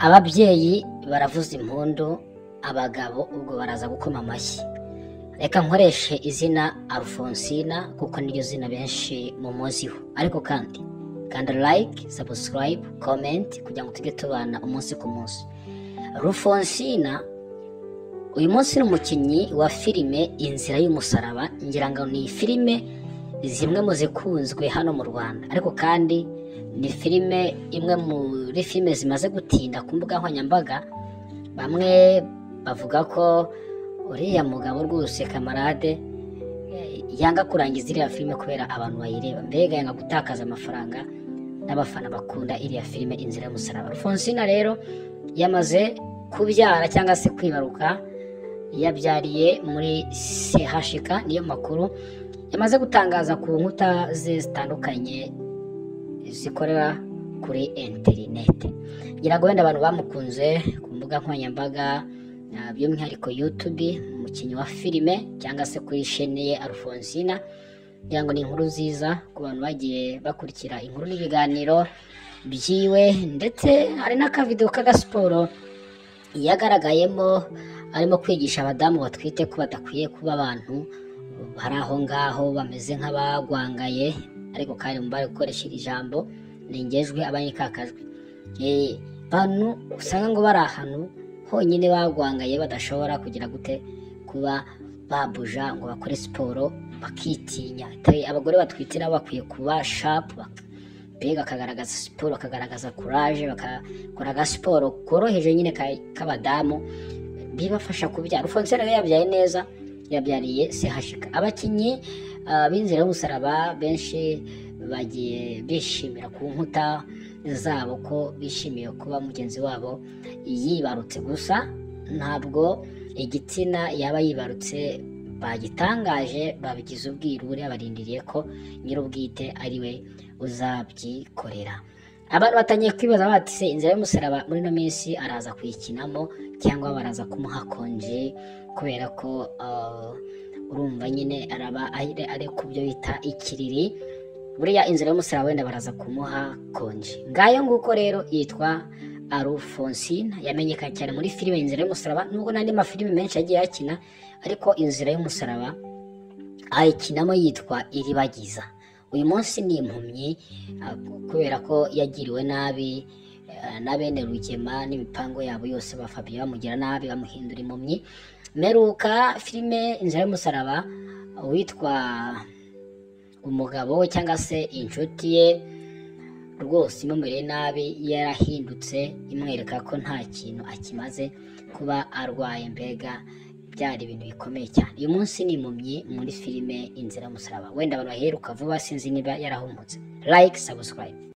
Ababyeyi baravuza impundu, abagabo ubwo baraza gukoma amashyi. Reka nkoreshe izina Alphonsina kuko niryo zina benshi mumuziho, ariko kandi kanda like, subscribe, comment kugira ngo tujye tubana umunsi ku munsi. Alphonsina uyu munsi ni umukinnyi wa filime Inzira y'Umusaraba. Ngira ngo ni filime zimwe mu zikunzwe hano mu Rwanda, ariko kandi ni filime imwe muri filime zimaze gutinda ku mbuga nkoranyambaga. Bamwe bavuga ko uriya mugabo rwose Kamarade yanga kurangiza iriya filime kubera abantu bayireba, mbega yanga gutakaza amafaranga n'abafana bakunda iriya filime Inzira y'Umusaraba. Alphonsina rero yamaze kubyara cyangwa se kwibaruka, yabyariye muri CHK, niyo makuru yamaze gutangaza ku nkuta ze zitandukanye zikorera kuri interineti. Ngira ngo wenda abantu bamukunze ku mbuga nkoranyambaga, by'umwihariko YouTube, umukinnyi wa filime cyangwa se kuri shene ye Alphonsina. Ngira ngo ni inkuru nziza ku bantu bagiye bakurikira inkuru n'ibiganiro byiwe, ndetse hari n'akavidewo k'agasiporo yagaragayemo arimo kwigisha abadamu batwite ko badakwiye kuba abantu bari aho ngaho bameze nk'abagwangaye, ariko kandi mu bari gukoresha iri jambo ningejwe abanyikakajwe. Bantu usanga ngo bari ahantu honyine bagwangaye, badashobora kugira gute kuba babuja ngo bakore siporo, bakitinya. Abagore batwite nabo bakwiye kuba sharp, mbega bakagaragaza siporo, bakagaragaza courage, bakakora agasiporo koroheje nyine k'abadamu bibafasha kubyara. Alphonsine rero yabyaye neza, yabyariye CHK. Abakinnyi b'Inzira y'Umusaraba benshi bagiye bishimira ku nkuta zabo ko bishimiye kuba mugenzi wabo yibarutse, gusa ntabwo igitsina yaba yibarutse bagitangaje, babigize ubwiru, buriya barindiriye ko nyir'ubwite ari we uzabyikorera. Abantu batangiye kwibaza bati se Inzira y'Umusaraba muri ino minsi araza kuyikinamo cyangwa baraza kumuha konje, kubera ko urumva nyine araba ari ku byo bita ikiriri. Buriya Inzira y'Umusaraba wenda baraza kumuha konje. Ngayo nguko rero yitwa Alphonsina, yamenyekanye cyane muri filime Inzira y'Umusaraba, nubwo n'andi mafilime menshi yagiye akina, ariko Inzira y'Umusaraba ayikinamo yitwa Iribagiza. Uyu munsi ni impumyi kubera ko yagiriwe nabi na bene Rugema n'imipango yabo yose, ba Fabien bamugira nabi bamuhindura impumyi. Meruka filime Inzira y'Umusaraba, uwitwa umugabo we cyangwa se inshuti ye rwose imumereye nabi, yarahindutse imwereka ko nta kintu akimaze kuba arwaye, mbega byari ibintu bikomeye cyane. Uyu munsi ni impumyi muri filime Inzira y'Umusaraba, wenda abantu baheruka vuba, sinzi niba yarahumutse. Like, subscribe.